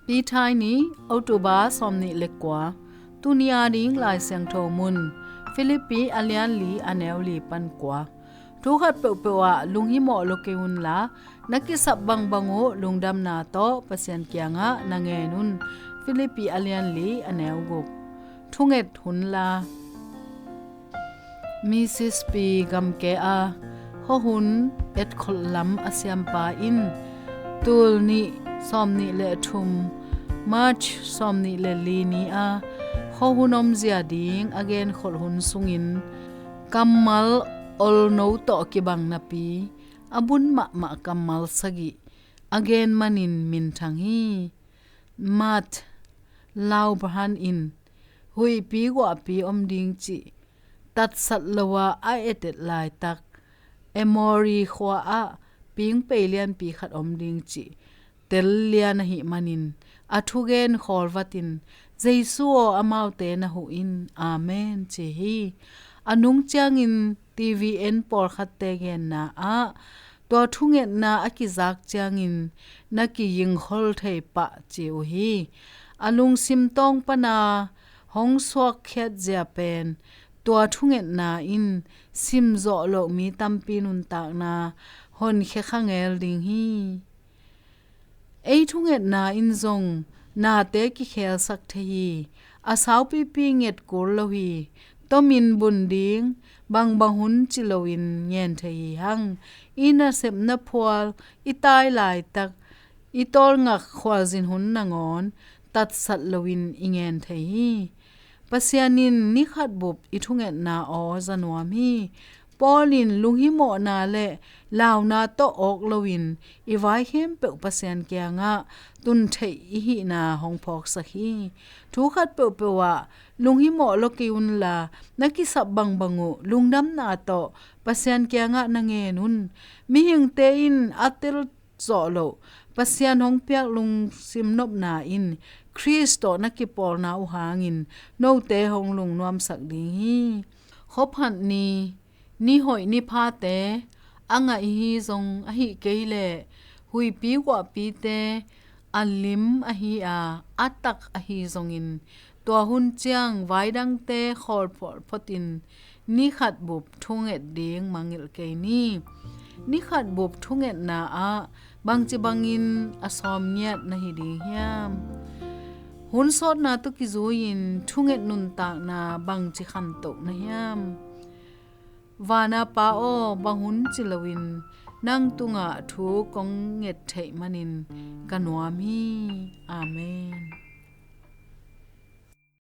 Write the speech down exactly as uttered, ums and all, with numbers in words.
Pi Thai ni, October sawmnih le kua. Tuni a ding Lai Siangtho mun, Philippi a lian li, a neu li pan kua. Thu khat peuhpeuh ah lunghimawh lo kei unla, na kisap bangbang uh lungdamna tawh Pasian kiangah na ngen un. Philippi a lian li, a neu guk. Thunget hun la. Mississippi gamke a khuahun etkholh lam a siampa in tul nih sawmnih le thum, March sawmnih le li ni a khuahun omzia ding a genkholh hun sungin kammal olno tawh kibang napi a bun mahmah kammal sagih a gen manin minthang hi. Matt Laubrhan in huihpi guahpi om ding cih tatsat lo-a a etet laitak Emory khua-ah pingpei lianpi khat om ding cih tel lian ahih manin a thugen khawlvatin, "Jesu aw, amaute na huh in. Amen," ci hi. A nung ciangin T V en pawlkhatte genna ah tua thungetna a kizak ciangin na kiyingkhol thei pah ci uh hi. A lungsim tawng pana hong suakkhiat zia pen tua thungetna in simzawh loh mi tampi nuntakna honkhia kha ngel ding hi. Ei thungetna in zong nate kikhelsak thei hi. A saupipi nget kul lo hi. Tomin bun ding bangbang hun ci loin ngen thei hi hang. I nasepna phual, i tai laitak, i tawlngak khualzin hun nangawn tatsat loin i ngen thei hi. Pasian in ni khat bup i thungetna aw za nuam hi. Paul in lunghimawhna le launa tawh awk loin i vai khempeuh Pasian kiangah tun theih i hihna hong phawksak hi. Thu khat peuhpeuh ah lunghimawh lo kei unla, na kisap bangbang uh lungdamna tawh Pasian kiangah na ngen un. Mihingte in a tel zawh loh Pasian hong piak lungsim nopna in Khrist tawh na kipawlna uh hangin note hong lungnuamsak ding hi. Khuaphat ni, ni hoih ni phate a ngah ihi zong, ahih kei leh huihpi guahpite a lim ahi a, a tak ahi zongin, tua hun ciang vaidangte khawl phawlphotin ni khat bup thunget ding mangngilh kei ni. Ni khat bup thungetna ah bangci bangin a sawm ngiat na hi ding hiam? Hun sawtna tawh kizui-in thunget nuntakna bangci khantoh na hiam? Vana Pa aw, bang hun ci loin nang tungah thu kong nget theih manin ka nuam hi. Amen.